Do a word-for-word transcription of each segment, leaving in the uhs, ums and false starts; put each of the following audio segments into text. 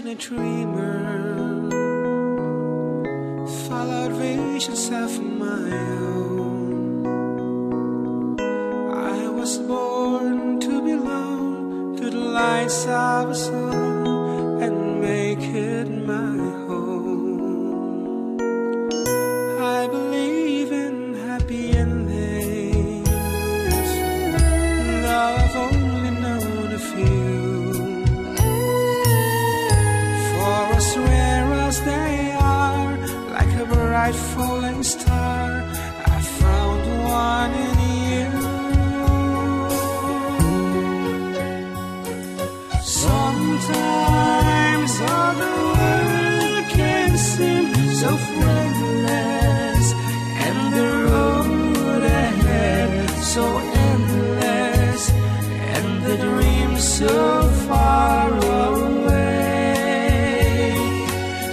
A dreamer, followed visions of my own. I was born to belong to the lights of a song and make it my home. I believe in happy endings, though I've only known a few. For as rare as they are, like a bright falling star, I found one in you. Sometimes all the world can seem so friendless, and the road ahead so endless, and the dream so far away.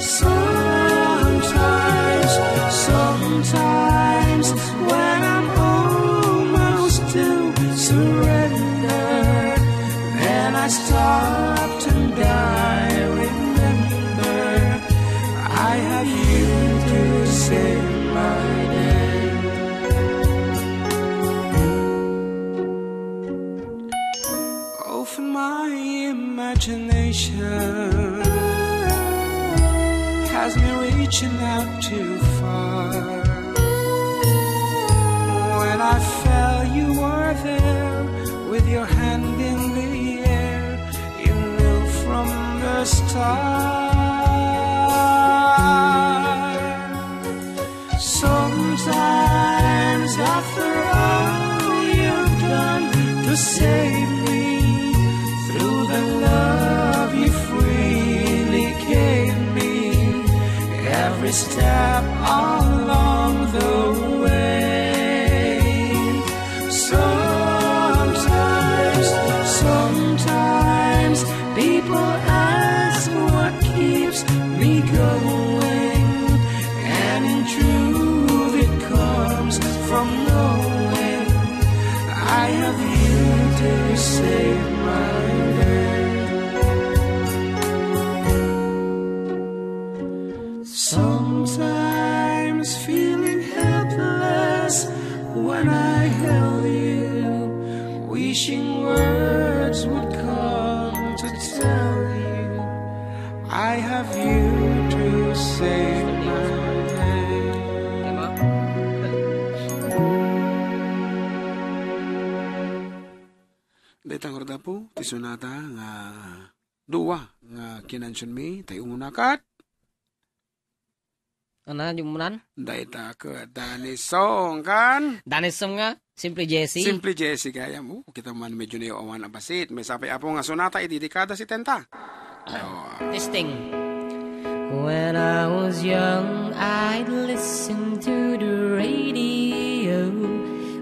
Sometimes, sometimes when I'm almost to surrender, then I stop and I remember I have you to say my name. Often my imagination has me reaching out too far. When I felt you were there with your hand in the air, you knew from the start. Sometimes, after all you've done to save me, through the love you freely gave me, every step along the way. Sometimes, sometimes people ask what keeps me going, and in truth it comes from knowing I have you to say my name. Sometimes feeling helpless when I held you, wishing words would come to tell you I have you to say my name. Dayta ngarud, Apo, ti sonata nga dua nga kinansionmi, tay umuna ket Ana, di umunan? Dayta ket Danny Song kan? Danny Song nga, Simply Jesse. Simply Jesse gayam. Oh, kita man medyo nayaw-awan a basit. Maysa pay, Apo, nga sonata iti dekada setenta. Testing. When I was young, I'd listen to the radio,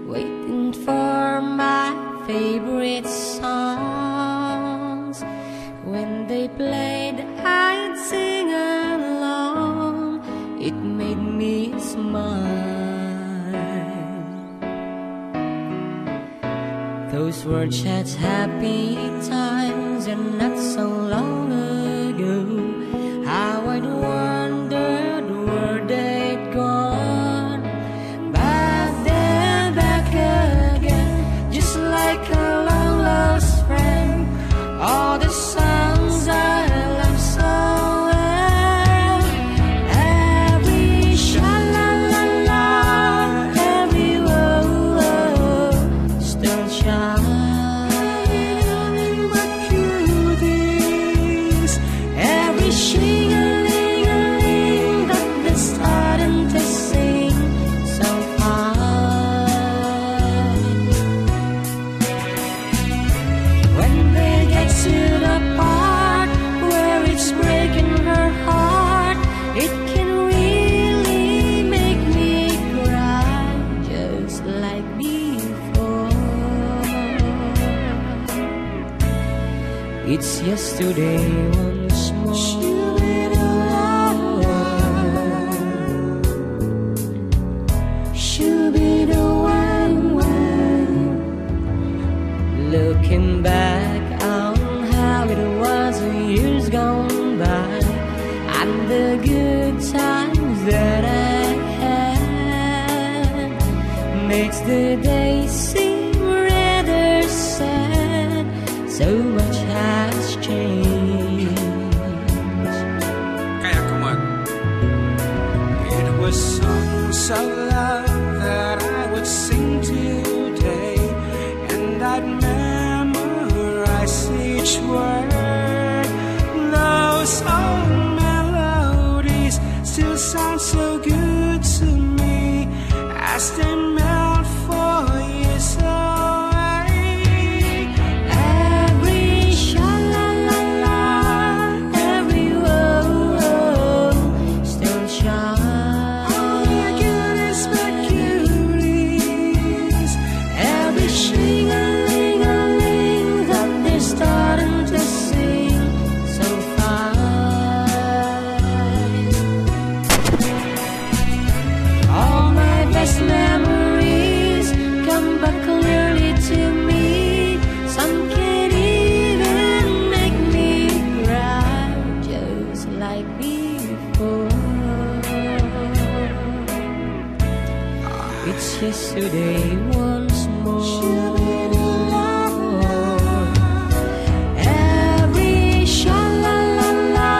waiting for my favorite songs. When they played, I'd sing along. It made me smile. Those were such happy times and not so long ago. How I'd wondered where they'd gone. But they're back again, just like a long lost friend. All the songs I love so well. Every sha-la-la-la, every whoa-whoa, still shine. But you this, every shing-a-ling-a-ling that they're starting to sing so fine. When they get to the part where it's breaking her heart, it can really make me cry just like before. It's yesterday once more. She'll be the one, one. Looking back on how it was years gone by. Makes the day seem rather sad. So much has changed. Kaya kumat. It was songs of love that I would sing today, and I'd memorize each word. Those old melodies still sound so good to me as they melt for years away. Every sha-la-la-la, every oh-oh still shines. All the goodies but cuties, every shing-a-ling-a-ling that they're starting to sing so fine. All my best memories come back clearly to me. Some can't even make me cry, just like before. It's yesterday once more. Every sha-la-la-la,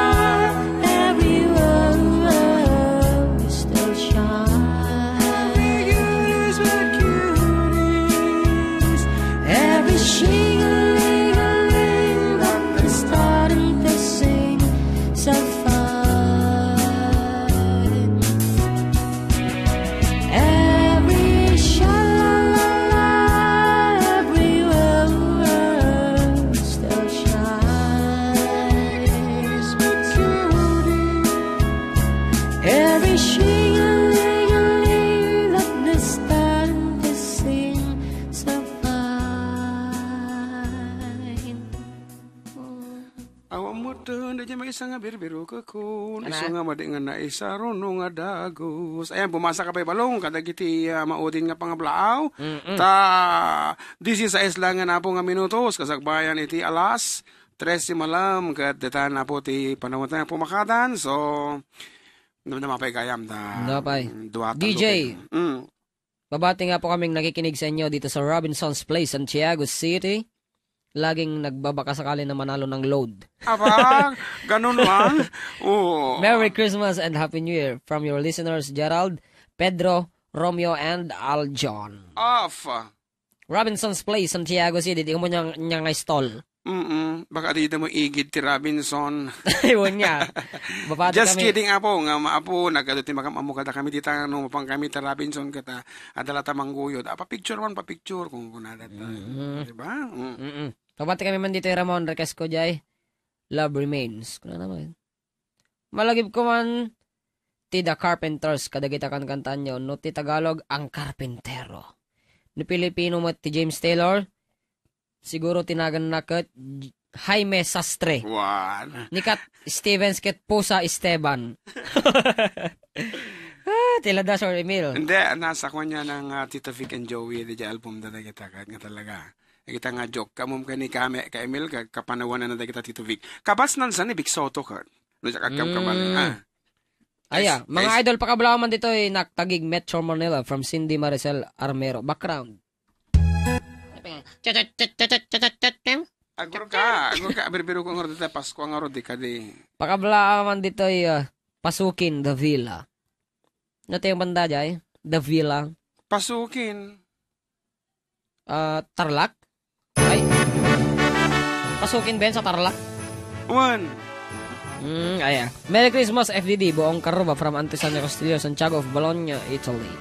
every oh-oh still shines. Every shing-a-ling-a-ling that is starting to sing so fine. Every sha-la-la-la, every oh-oh still shines. Every shing-a-ling-a-ling that is starting to sing so fine. Awan mo to, hindi niya maisa nga birbiro ka kun. Ano? Isu nga madi nga naisa, runo nga dagus. Ayan, bumasa ka pay balong, kadagiti, ah, maudin nga pangablaaw. Mm-mm. Ta, disisais lang nga napo nga minutos, kasagbayan iti alas tres ti malam, ket deta napo ti panawatan nga pumakatan. So, namnama pay gayam ta, Napay. mm, duwatan D J. lupin. Mm. Babati nga po kaming nakikinig sa inyo dito sa Robinson's Place, Santiago City. Laging nagbabaka sakali na manalo ng load. Aba, ganun man? Oo. Merry Christmas and Happy New Year from your listeners, Gerald, Pedro, Romeo, and Aljon. Off. Robinson's Place, Santiago City. Di mo niya, niya nga stall. Mm-mm. Baka di mo igid ti Robinson. Ayun nga. Babati Just kami. kidding, Apo. Nga, ma-, Apo, nagkado ti makam-, ammo kada kami dita, no, mapang kami ti Robinson, kata, adala ta mangguyod. Ah, pa-picture man, pa-picture, kung kunada ta. Mm-mm. Di ba? Mm. Mm-mm. Babati kami man dito, Ramon, request ko, jay. Love Remains. Kuna naman. Malagip ko man, ti The Carpenters, kadagita kankantaanyo, no ti Tagalog, Ang Karpintero. No Pilipino met ti James Taylor, siguro tinaganna ket J-, Jaime Sastre. Wan. Ni Cat Stevens ket Pusa Esteban. Ah, ti lada, Sir Emil. Hindi, nasa kanya ng, ah, Tito Vic and Joey, di album da kita, nga talaga. Kita nga joke. Kamum ka ni Kame, ka Emil, ka, kapanawan na dagita Tito Vic. Kabas nan sa ni Vic Soto, ka. No, sa kagkam Mm. kabali, ah. Aya, Yes, mga yes. idol, pakablaw man ditoy, Naktagig, Metro Manila, from Cindy Maricel Armero. Background. Agor ka, agor ka, birbiro ko nga rodi, Pasko nga rodi ka di. Pakablaw man ditoy, ah, Pasukin, Davila. Ano tayo banda, jay? Davila. Pasukin. Ah, Tarlac? Ay. Pasukin ben sa Tarlac? One. Mm, ayan. Merry Christmas, F D D. Buong Karuba from Auntie Sonia Castillo, Santiago of Bologna, Italy.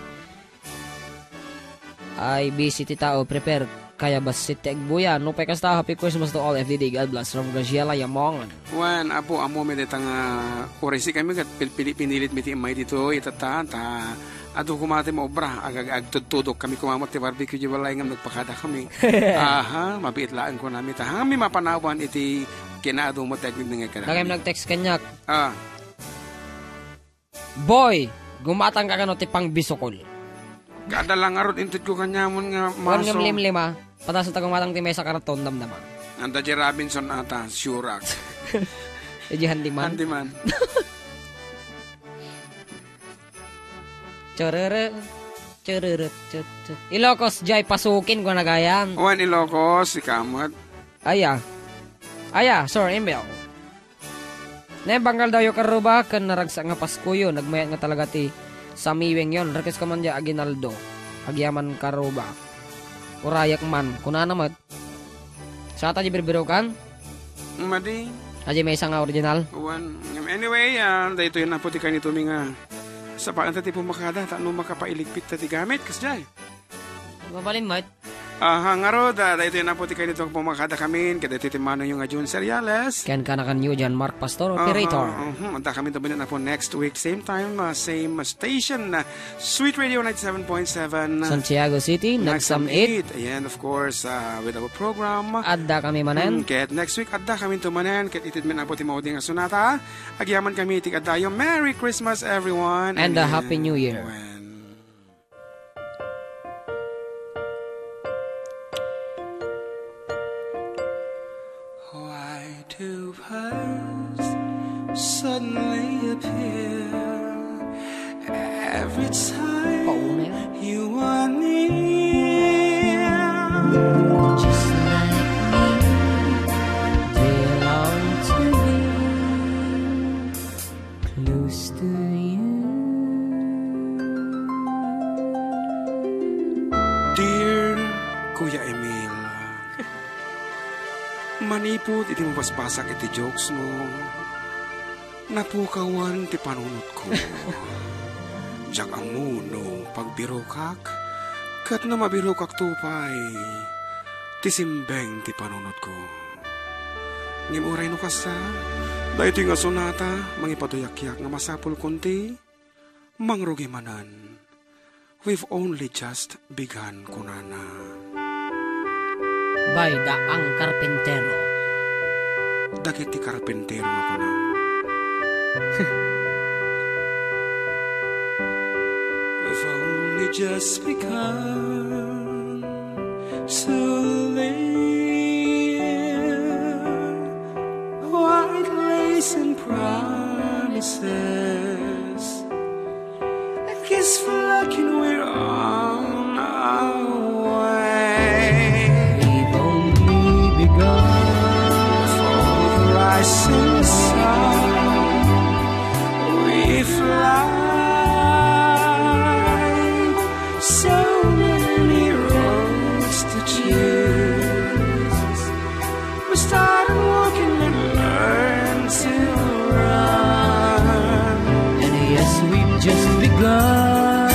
Ay, busy ti tao. Prepare. Kaya bassit ti agbuya. No pay kasta, happy Christmas to all, F D D. God bless from Graciela Yamongan. Wen, Apo, ammo mi dayta nga orisi kami ket pil-, pili-, pinilit mi ti immay ditoy, itatta, ta adu koma ti maobra, ag-, ag-, agtudtudok kami koma met ti barbecue di balay ngem nagpakada kami. Aha, mabiit laeng kunami ta. Hangmi mapanawan iti kinaadu met ti agdingdingay kada Dagem kami. Nag-text kaniak. Ah. Boy, gumatang ka kano ti pangbisukol? Kada lang arut inted ko kaniamon nga Wan maso. Ngem limlima, pataso ta gumatang ti maysa karton, damdama. Anda di Robinson ata, Shurak. Di handyman. Handyman. Chororo. Tururut, tut, tut. Ilocos, jay pasukin ko na gayam. Wen Ilocos, ikamat. Aya. Aya, Sir Emil. Naibanggal daw yo karuba, ken naragsak nga Paskoyo, nagmayat nga talaga ti samiweng yon. Request ko man dia, Aguinaldo. Agyaman karuba. Urayak man, kunana met. Sata di birbirukan? Madi. Aji maysa nga original? Wan. Anyway, ah, daytoy na po ti kanito mi nga. Sa paanta ti pumakada, ta no makapailigpit ta ti gamit, kasjay. Mabalin met. Aha, ngarud, ah, daytoy na po ti kanito nga pumakada kamin, kadaytoy ti mano yung nga Jun Seriales. Ken kanakan yo, John Mark Pastor, operator. Aha, mhm. Adda kami to na po next week, same time, ah, same station, ah, Sweet Radio ninety-seven point seven. Santiago City, nagsam-it. Nagsam-it. And of course, uh, with our program. Adda kami manen. Mm, ket next week, adda kami to manen. Ket itid men apo ti maudi nga sonata. Agyaman kami ti kadayo. Merry Christmas, everyone. And a Happy New Year. Amen. Why do birds suddenly appear every time you are near? Just like me, they long to be close to you. Dear Kuya Emil, manipud iti mabasbasak iti jokes mo, napukawan ti panunotko. Diak ammo no pagbirokak, ket no mabirokakto pay, ti simbeng ti panunotko. Ngem uray no kasta, daytoy nga sonata, mangipaduyakiak nga masapul kunti, mangrugi manen. We've only just begun, kunana. By the Ang Karpintero. Dagiti karpintero nga kuna. We've only just begun to live. White lace and promises. A kiss for luck and we're on our way. We've only begun. For the rising sun, we fly. So many roads to choose. We started walking and learned to run. And yes, we've just begun.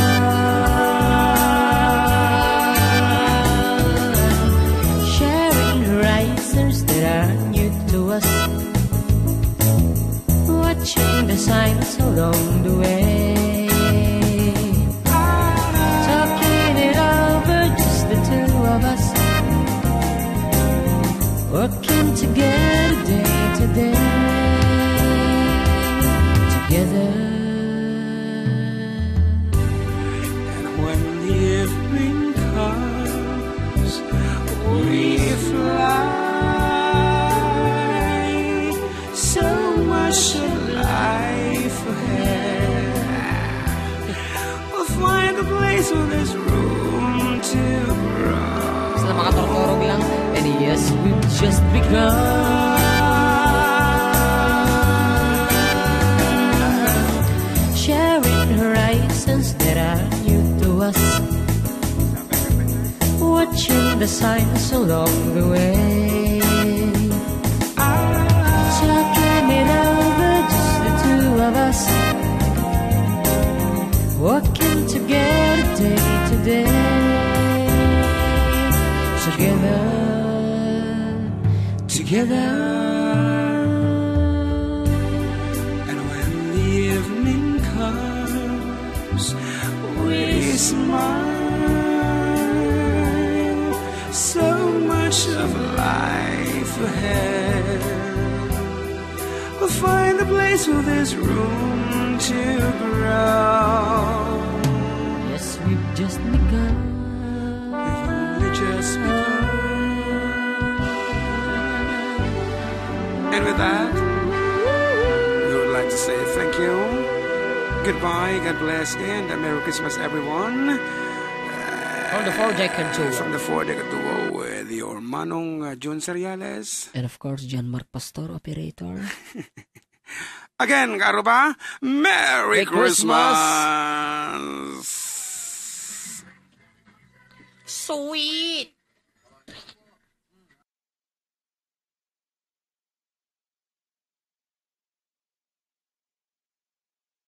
Sharing horizons that are new to us. Watching the signs along the way. Talking it over, just the two of us. Working together day to day. Together. And when the evening comes, we fly. So much of life ahead. We'll find a place where there's room to grow. Basta makaturturog lang. And yes, we've just begun. Sharing horizons that are new to us. Watching the signs along the way. Talking it over, just the two of us. Working together day to day. Together. Together. And when the evening comes, we smile. So much of life ahead. We'll find a place where there's room to grow. Yes, we've just begun. We've only just begun. And with that, we would like to say thank you, goodbye, God bless, and a Merry Christmas, everyone. From the Four Deck Duo. From the Four Deck Duo with your Manong, uh, Jun Seriales. And of course, John Mark Pastor, operator. Again, karuba, Merry Merry Christmas! Christmas! Sweet!